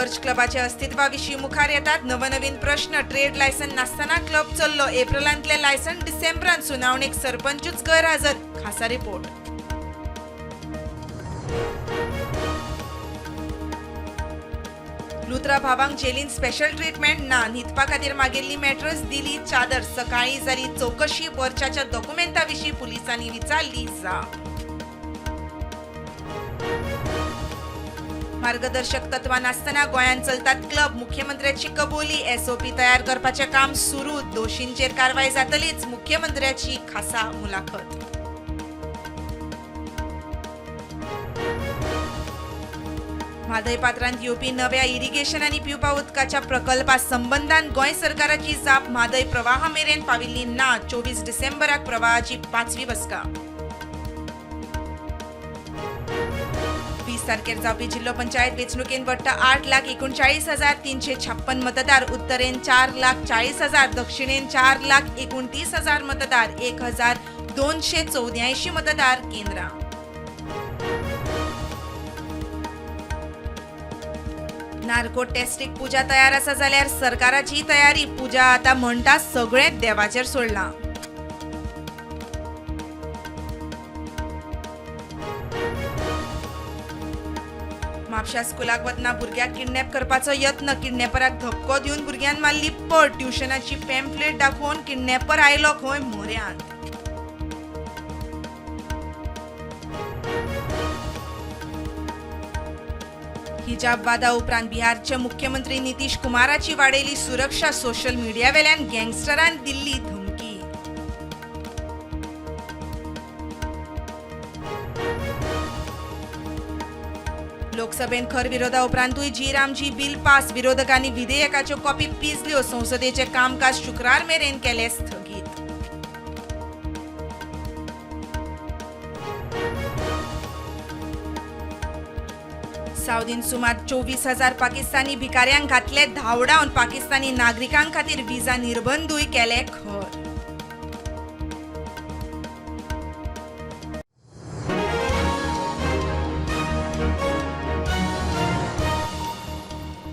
बर्च क्लबाच्या अस्तित्वा विशीं मुखार येतात नवनवीन प्रश्न. ट्रेड लायसन नासतना क्लब चल्लो. एप्रिलांतले लायसन डिसेंबरांत. सुनावणेक सरपंचूच गैरहजर. खासा रिपोर्ट. लुत्रा भावांक जेलीन स्पेशल ट्रीटमेंट ना. न्हिदपा खातीर मागिल्ली मॅट्रस, दिली चादर. सकाळीं जाली चवकशी. बर्चाच्या दोकुमेंता विशीं पुलिसांनी विचारली जाप. मार्गदर्शक तत्वां नासतना गोंयांत चलतात क्लब. मुख्यमंत्र्याची कबुली. एसओपी तयार करपाचें काम सुरू. दोशींचेर कारवाय जातलीच. मुख्यमंत्र्याची खासा मुलाखत. म्हादय पात्रांत येवपी नव्या इरिगेशन आनी पिवपा उदकाच्या प्रकल्पा संबंदान गोंय सरकाराची जाप. म्हादय प्रवाहा मेरेन पाविल्ली ना. 24 डिसेंबराक प्रवाहाची पांचवी बसका. 20 तारखेर जावपी जिल्लो पंचायत वेंचणुकेंत वट्ट 8,39,356 मतदार. उत्तरेन 4,40,000, दक्षिणेन 4,29,000 मतदार. 1284 मतदार केंद्रां. नार्को टेस्टीक पुजा तयार आसा जाल्यार सरकाराची तयारी. पुजा आतां म्हणटा सगळें देवाचेर सोडलां. म्हापशा स्कुलाक वतना भुरग्याक किडनॅप करपाचो यत्न. किडनॅपराक धपको दिवन भुरग्यान मारली पळ. ट्युशनाची पॅम्पलेट दाखोवन किडनॅपर आयलो खंय म्हऱ्यांत. हिजाब वादा उपरांत बिहारचे मुख्यमंत्री नितीश कुमाराची वाडयली सुरक्षा. सोशल मीडियावेल्यान गँगस्टरान दिल्ली धमकी. लोकसभेन खर विरोधा उपरांतूय जी रामजी बिल पास. विरोधकांनी विधेयकाच्यो कॉपी पिजल्यो. संसदेचें कामकाज शुक्रार मेरेन केलें स्थगीत. सावदीन सुमार 24,000 पाकिस्तानी भिकाऱ्यांक घातले धांवडावन. पाकिस्तानी नागरिकां खातीर विजा निर्बंधूय केले खर.